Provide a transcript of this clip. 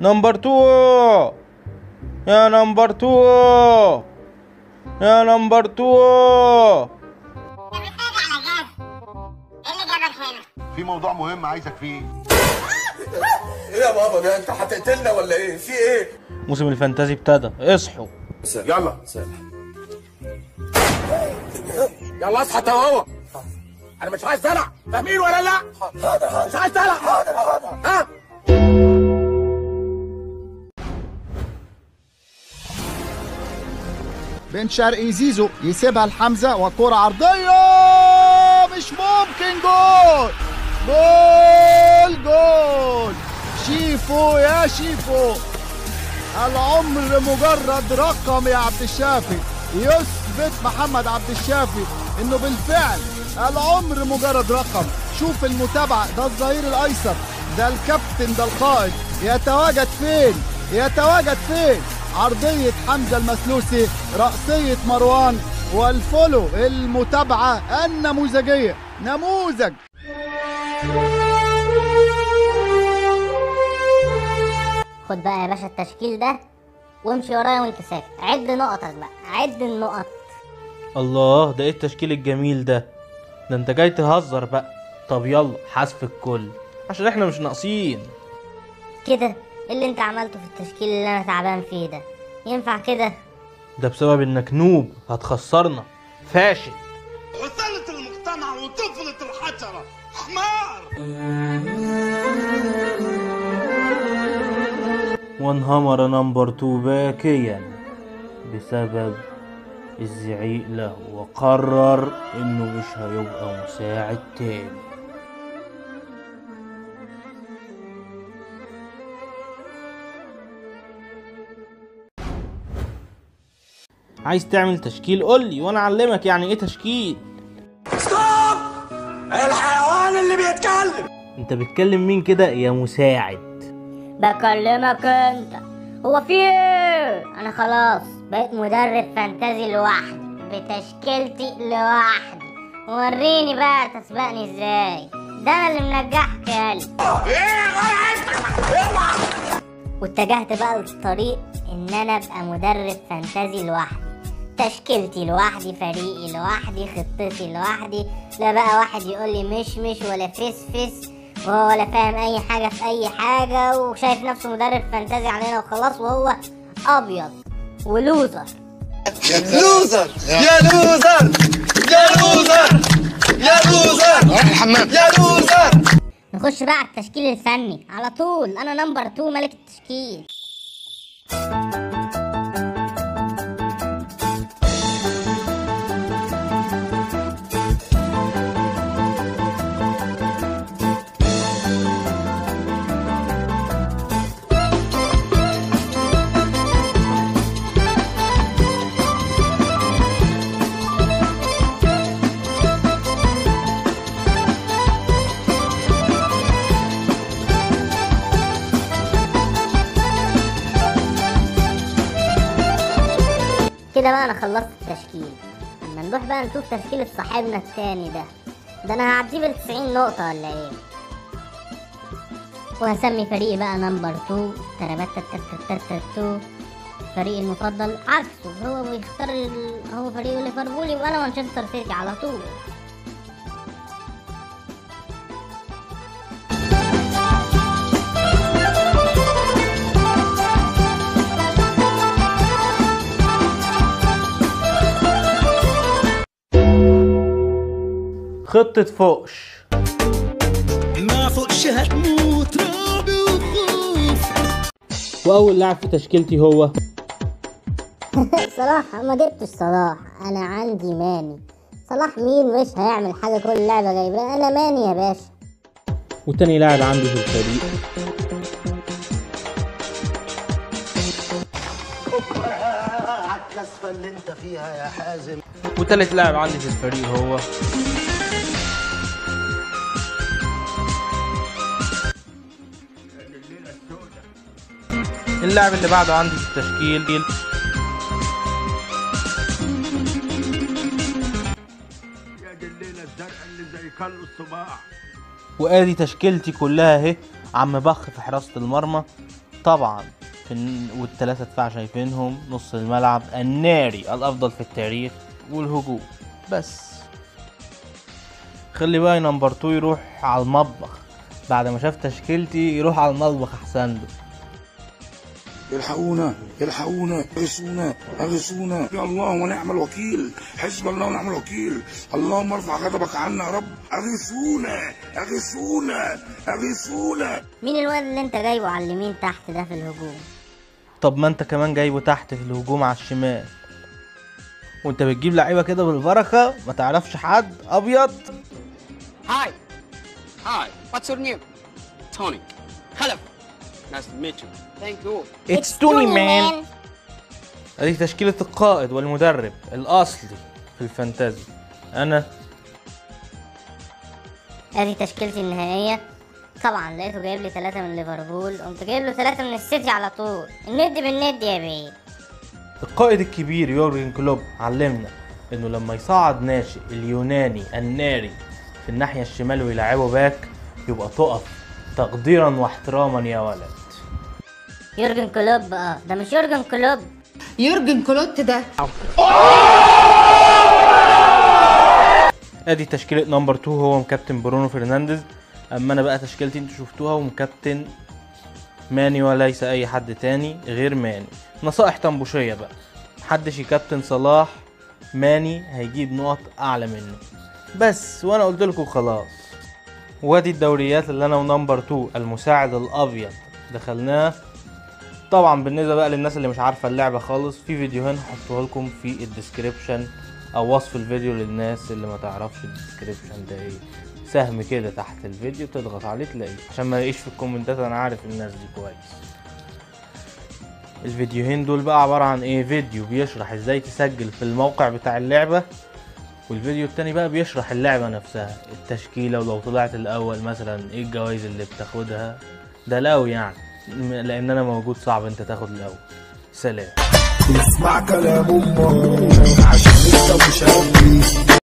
number 2، يا number 2، يا number 2. في موضوع مهم عايزك فيه. ايه يا بابا ده، انت هتقتلنا ولا ايه؟ في ايه؟ موسم ال fantasy ابتدى، اصحوا. يلا يلا اصحى اهو. انا مش عايز دلع، فاهمين ولا لا؟ مش عايز دلع. ها؟ بن شرقي زيزو يسيبها لحمزة، وكرة عرضية مش ممكن، جول جول جول. شيفو يا شيفو، العمر مجرد رقم يا عبد الشافي. يثبت محمد عبد الشافي انه بالفعل العمر مجرد رقم. شوف المتابعة، ده الظهير الايسر، ده الكابتن، ده القائد، يتواجد فين؟ يتواجد فين؟ عرضية حمزة المسلوسي، رأسية مروان، والفولو، المتابعة النموذجية، نموذج. خد بقى يا باشا التشكيل ده وامشي ورايا وانت ساكت، عد نقطك بقى، عد النقط. الله، ده ايه التشكيل الجميل ده؟ ده انت جاي تهزر بقى. طب يلا حذف الكل عشان احنا مش ناقصين كده. اللي انت عملته في التشكيل اللي انا تعبان فيه ده ينفع كده؟ ده بسبب انك نوب، هتخسرنا، فاشل. وصلت المجتمع وطفلة الحشرة، حمار. وانهمر number 2 باكيا بسبب الزعيق له، وقرر انه مش هيبقى مساعد تاني. عايز تعمل تشكيل قولي وانا اعلمك يعني ايه تشكيل. stop الحيوان اللي بيتكلم. انت بتكلم مين كده يا مساعد؟ بكلمك انت. هو في ايه؟ انا خلاص بقيت مدرب fantasy لوحدي، بتشكيلتي لوحدي. وريني بقى تسبقني ازاي، ده انا اللي منجحك يا قلبي. واتجهت بقى للطريق ان انا ابقى مدرب fantasy لوحدي، تشكيلتي لوحدي، فريقي لوحدي، خطتي لوحدي. لا بقى واحد يقول لي مش ولا فس فس، وهو ولا فاهم اي حاجة في اي حاجة، وشايف نفسه مدرب fantasy علينا وخلاص، وهو ابيض و loser. loser يا loser يا loser يا loser، روح الحمام يا loser. نخش بقى على التشكيل الفني على طول. انا number 2 ملك التشكيل. كده بقى انا خلصت التشكيل. اما نروح بقى نشوف تشكيلة صاحبنا التاني ده، ده انا هعديه بال90 نقطة ولا ايه؟ وهسمي فريقي بقى number 2 ترابات 2، فريقي المفضل عكسه، هو بيختار هو فريقه ليفربول، يبقى انا مانشستر سيتي على طول. خطة فوقش، ما فوقش هتموت رعب وخوف. وأول لاعب في تشكيلتي هو صلاح. ما جبتش صلاح، أنا عندي ماني. صلاح مين؟ مش هيعمل حاجة، كل لعبة جايبها أنا ماني يا باشا. وتاني لاعب عندي في الفريق على الكسفة اللي انت فيها يا حازم. وتالت لاعب عندي في الفريق هو اللاعب اللي بعده عندي في التشكيل. يا دي الليلة الزرقاء اللي زي كل الصباح. وادي تشكيلتي كلها اهي. عم بخ في حراسة المرمى، طبعا والثلاثة دفاع شايفينهم، نص الملعب الناري الافضل في التاريخ، والهجوم بس. خلي بقى number 2 يروح على المطبخ بعد ما شاف تشكيلتي، يروح على المطبخ احسن له. الحقونا الحقونا اغثونا اغثونا، يا الله ونعم الوكيل، حسب الله ونعم الوكيل، اللهم ارفع غضبك عنا يا رب، اغثونا اغثونا اغثونا. مين الواد اللي انت جايبه على اليمين تحت ده في الهجوم؟ طب ما انت كمان جايبه تحت في الهجوم على الشمال، وانت بتجيب لعيبة كده بالبركة ما تعرفش حد ابيض. Hi hi, what's your name? Tony. خلف. Nice to meet you. Thank you. It's Tony man. ادي تشكيلة القائد والمدرب الأصلي في ال fantasy. أنا ادي تشكيلتي النهائية. طبعا لقيته جايب لي 3 من ليفربول، قمت جايب له 3 من السيتي على طول. الند بالند يا بيه. القائد الكبير يورجن كلوب علمنا إنه لما يصعد ناشئ اليوناني الناري في الناحية الشمال ويلعبه back يبقى تقف تقديرا واحتراما يا ولد. يورجن كلوب، ده مش يورجن كلوب، يورجن كلوت ده. ادي تشكيلة number 2، هو مكابتن برونو فرنانديز. اما انا بقى تشكيلتي انتوا شفتوها، ومكابتن ماني وليس اي حد تاني غير ماني. نصائح طنبوشية بقى، محدش يكابتن صلاح، ماني هيجيب نقط اعلى منه بس، وانا قلت لكم خلاص. وادي الدوريات اللي انا و number 2 المساعد الابيض دخلناه. طبعا بالنسبة بقى للناس اللي مش عارفه اللعبة خالص، في فيديوهين هحطها لكم في ال description او وصف الفيديو للناس اللي ما تعرفش ال description ده ايه، سهم كده تحت الفيديو تضغط عليه تلاقيه، عشان ما الاقيش في الكومنتات، انا عارف الناس دي كويس. الفيديوهين دول بقى عبارة عن ايه؟ فيديو بيشرح ازاي تسجل في الموقع بتاع اللعبة، والفيديو التاني بقى بيشرح اللعبة نفسها، التشكيلة، ولو طلعت الأول مثلا ايه الجوائز اللي بتاخدها. ده لو يعني لأن أنا موجود صعب أنت تاخد الأول. سلام. اسمع كلام أمك عشان انت مش